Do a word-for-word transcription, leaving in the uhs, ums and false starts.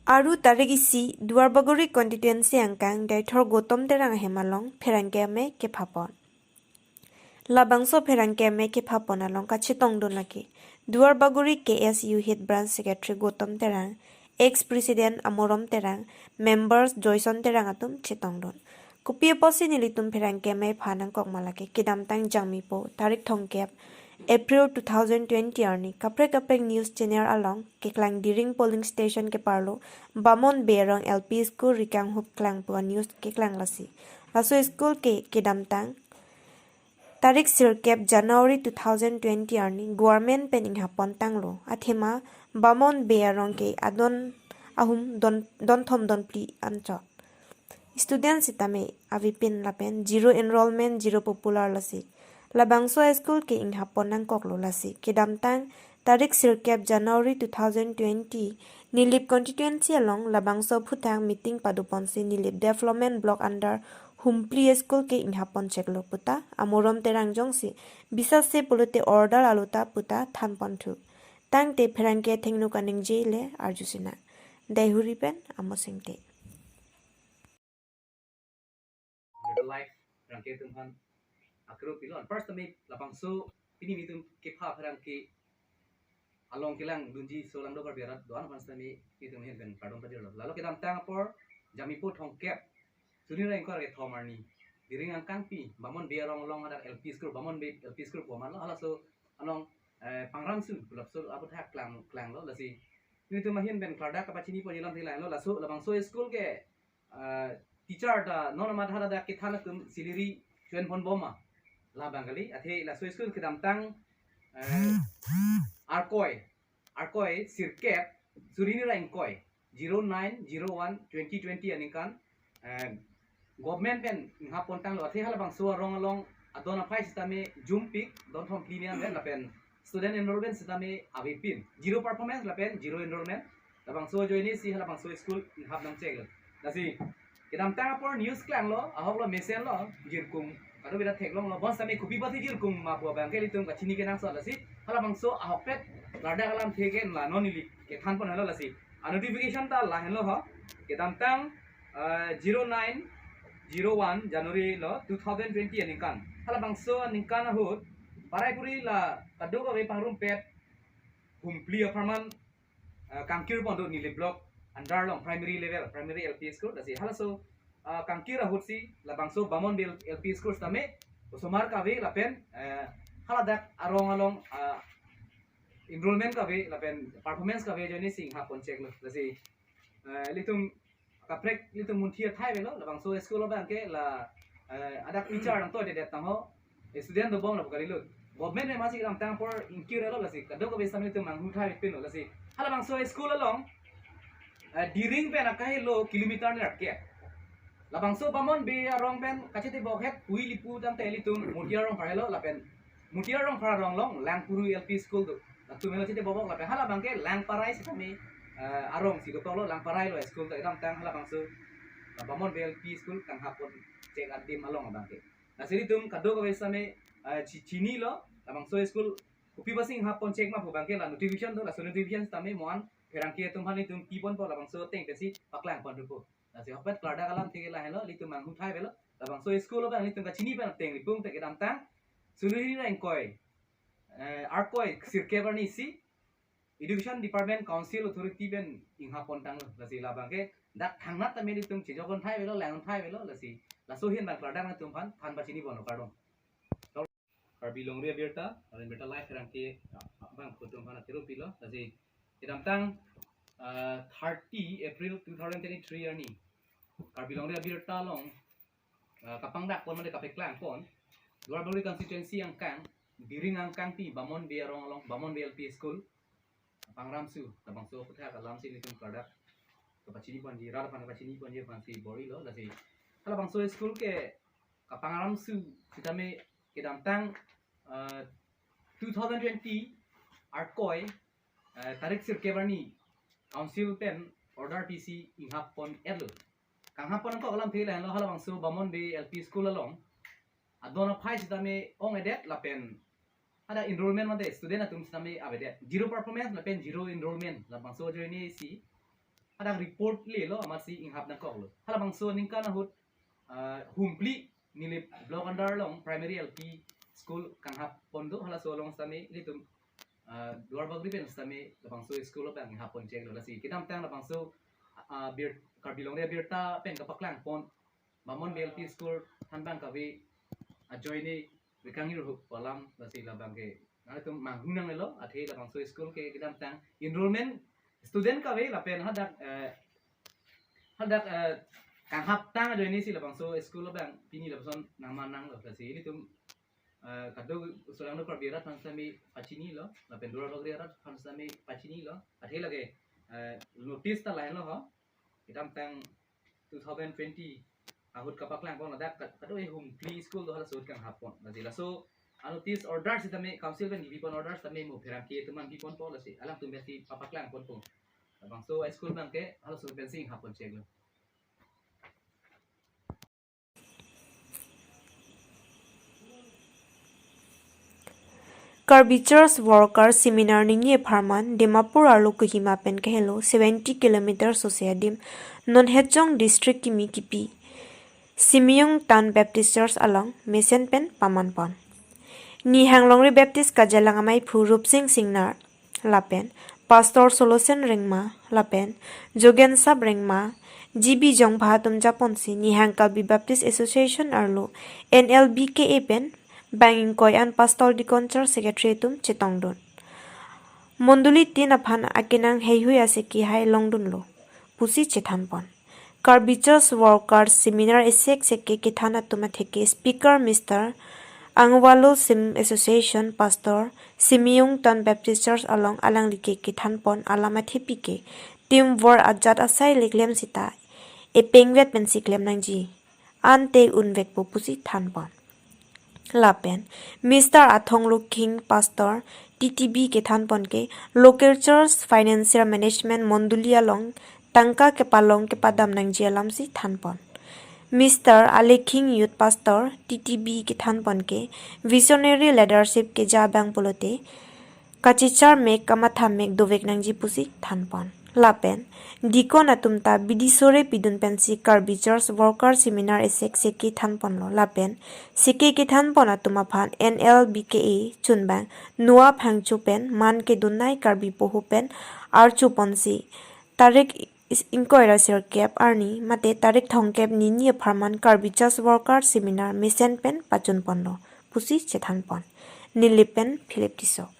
Aru tarik isi Duarbagori constituency angkang Deithor Gautam Terang ahem along pherangke amei kephapon. Labangso pherangke amei kephapon along kachetongdun lake Duarbagori K S U Head Branch Secretary Gautam Terang, Ex President Amorom Terang, Members Joyson Terang atum chetongdun. Kopi apotsi nelitum pherangke amei pha nangkok ma lake kedamtang Jangmipo tarik thomkep April two thousand twenty arni kaprek kaprek news channel along keklang Diring polling station keparlo Bamon Bey arong L P school rikanghup klang pu a news keklang lasi. Laso school ke kedamtang tarik sirkep January two thousand twenty arni government pen inghap pon tanglo. Athema Bamon Bey arong ke adon ahum don, don thom don phli anchot student sitame avepin lapen zero enrollment, zero popular lasi. Labangso school ke inghap pon nangkoklo lasi. Kedamtang tarik sirkep January two thousand twenty Nilip constituency along labangso aphuthak meeting padoponsi Nilip Development Block under Humpli school ke inghap pon cheklo puta Amorom Terang jongsi bisase pulote order alo ta puta than pon thu. Tangte pherangke athengno kaningje le arjusina. Daihuri pen Amo Singte. Better life, pherangke atum aphan akero pilon. First time labangso pini nelitum kepha pherangke along kelang dunji so Langdo Karbi arat do-an aphan sitame nelitum ahin pen kardom pajirlo. Lalo kedamtang apor Jangmipo thomkep, suri ra ingkoi ra kethom arni, Diring angkangpi Bamon Bey arong along adak L P school, Bamon Bey L P school pu amatlo, halaso along, eh, Pangram Su pu laso aphuthak klang, klanglo lasi. Nelitum ahin pen klardak kapachini pon alam thilai lo, laso labangso school ke, eh, teacher ta non amat haladak kethan atum salary chuen pon bom ma. Labang kali, athe laso school kedamtang, eh, Arkoi, Arkoi sirkep, suri ni ra ingkoi, zero nine zero one twenty twenty aningkan, eh, government pen inghap pon tanglo, athe halabangso arong along adon aphai sitame jumpik, don thom phli ni an lapen student enrollment sitame avepin, zero performance lapen zero enrollment. Labangso ajoine si halabangso school inghap nangcheklo. Lasi kedamtang apor news klanglo, ahoklo, mesenlo, jirkung kadokave ta theklonglo, bonsitame kopi apotsi jirkung ma pu abang ke nelitum kachini kenangsot lasi. Halabangso ahokpet klardak alamthe ke la non neli kethan pon helo lasi. A notification ta lahenlo ho. Kedamtang, eh, zero nine zero one January lo two thousand twenty aningkan. Halabangso aningkan ahut parai puri la kadokave pangrumpet Humpli apharman, eh, kangkir pon do Nilip block under along primary level, primary L P school, lasi halaso, eh, kangkir ahutsi labangso Bamon Bey L P school sitame osomar kave lapen, eh, haladak arong along, eh, enrollment kave lapen performance kave ajoine si inghap pon cheklo. Lasi, eh, nelitum kaprek nelitum munthi athai avelo, labangso school abang ke la, eh, adak teacher nangtoidedet tangho, student dobom lapu kalilut. Government memang si kedamtang apor ingkir lo lasi, kadokave sitame nelitum manghu thai pinlo lasi. Halabangso school along, eh, Diring pen akahelo kilometer nerkep. Labangso Bamon Bey arong pen kachetebok het pui lipu tangte nelitum Mutiar Rongphar helo lapen Mutiar Rongphar arong along Langpuru L P school do. Latum helo chetebok lapen halabang ke Langparai sitame, eh, arong si dokoklo, Langparai lo school ta, kedamtang halabangso, eh, Bamon Bey L P school kanghap pon chek adim along abang ke. Lasi nelitum kadokave sitame, eh, chi-, chinilo, labangso school kopi apotsi inghap pon chek ma pu abang ke la notification do, laso notification sitame mo-an pherangke atum aphan nelitum pi ponpo, labangso ateng pensi paklang pon thupo. Lasi ahokpet klardak alamthe ke lahenlo, nelitum manghu thai avelo, labangso school abang nelitum kachini pen ateng ripum te kedamtang suri ni ra ingkoi, eh, Arkoi sirkep arni si Education Department Council Authority pen inghap pon tanglo. Lasi labang ke dak thangnat tame nelitum chejok pon thai avelo, lang pon thai avelo, lasi laso ahin abang klardak nangtum aphan than pachini ponlo, kardom. Karbi Longri Abirta, Karbi Abirta Live pherangke abang atum aphan akero pilo, lasi kedamtang, ah, thirty April two thousand twenty-three arni Karbi Longri Abirta along, ah, kapangdak pon mate kapeklang pon Duarbagori constituency angkang, Diring angkangpi Bamon Bey arong along, Bamon Bey L P school, Pangram Su, labangso aphuthak alamsi nelitum klardak kapachini ponji, rat aphan kapachini ponji aphansi bor-ilo, lasi halabangso school ke kapangram su sitame kedamtang, eh, two thousand twenty Arkoi, eh, tarik sirkep arni Council pen order pisi inghap pon-etlo. Kanghap pon nangkok alamthe lahenlo, halabangso Bamon Bey L P school along adon aphai sitame ong-edet lapen ada enrollment mate student atum sitame avedet. Zero performance lapen zero enrollment, labangso ajoine si Hadak report lelo amatsi inghap nangkoklo. Halabangso aningkan ahut, ah, Humpli Nilip block under along primary L P school kanghap pon do, halaso along sitame ilitum, ah, Duarbagori pen sitame labangso school abang inghap pon cheklo. Lasi kedamtang labangso, ah, bir, Karbi Longri Abirta pen kapaklang pon Bamon B L P school thanbang kave ajoine Rikangir Hup Palam, lasi labang ke nangtum manghunang lelo, athe labangso school ke kedamtang enrollment student kave lapen hadak, eh, hadak, eh, kanghap tang ajoine si labangso school abang pini lapuson nangman nanglo. Lasi ilitum, eh, kado solangno Karbi arat aphan sitame pachinilo, lapen Duarbagori arat aphan sitame pachinilo. Athe lake, eh, notice ta lahenlo ho. Kedamtang two thousand twenty ahut kapaklang pon ladak kat-, kado-e Humpli school do, halaso ahut kanghap pon. Lasi laso a-notice order sitame council pen kipi pon order sitame mo pherangke atum aphan pi ponpo, lasi alangtum pensi papaklang ponpo. Labangso school abang ke halaso pensi inghap pon cheklo. Karbi Church Worker Seminar ningje apharman Dimapur arlo Kohima pen kehelo seventy kilometer sose adim non Hejong district kimi kipi Simiyung Town Baptist Church along mesen pen paman pon. Nihang Longri Baptist Karjalang amaiphu Rupsing Singnar lapen Pastor Solosen Rengma lapen Jogensap Rengma, G B Jongpha atum japonsi Nihang Karbi Baptist Association arlo N L B K A pen bang ingkoi an Pastor Deacon Church Secretary atum chetongdun. Mondoli tin aphan akenang heihui aseke hai longdunlo pusi chethan pon. Karbi Church Workers Seminar isi seke kethan atum atheke speaker Mister Angwalo Sim Association Pastor Simiyung Town Baptist Church along alangli ke kethan pon alam athepi ke timvor ajat asai le klem sita epengvet pensi klem nangji, ante unvekpo pusi than pon. Lapen Mister Athong Lukhing Pastor T T B kethan pon ke local church financial management mondoli along tangka kepalong kepadam nangji alamsi than pon. Mister Alekhing Youth Pastor T T B kethan pon ke visionary leadership keja abang pulote kachechar mek kamatha mek dovek nangji pusi than pon. Lapen deacon atum ta bidi sore pidun pensi Karbi Church Worker Seminar isi seke than ponlo. Lapen seke kethan pon atum aphan N L B K A chunbang Noah Phangcho pen man kedun nai Karbi poho pen archo ponsi tarik is-, ingkoi ra sirkep arni mate tarik thomkep ningje apharman Karbi Church Worker Seminar mesen pen pachun ponlo pusi chethan pon. Nilip pen Philip Tisso.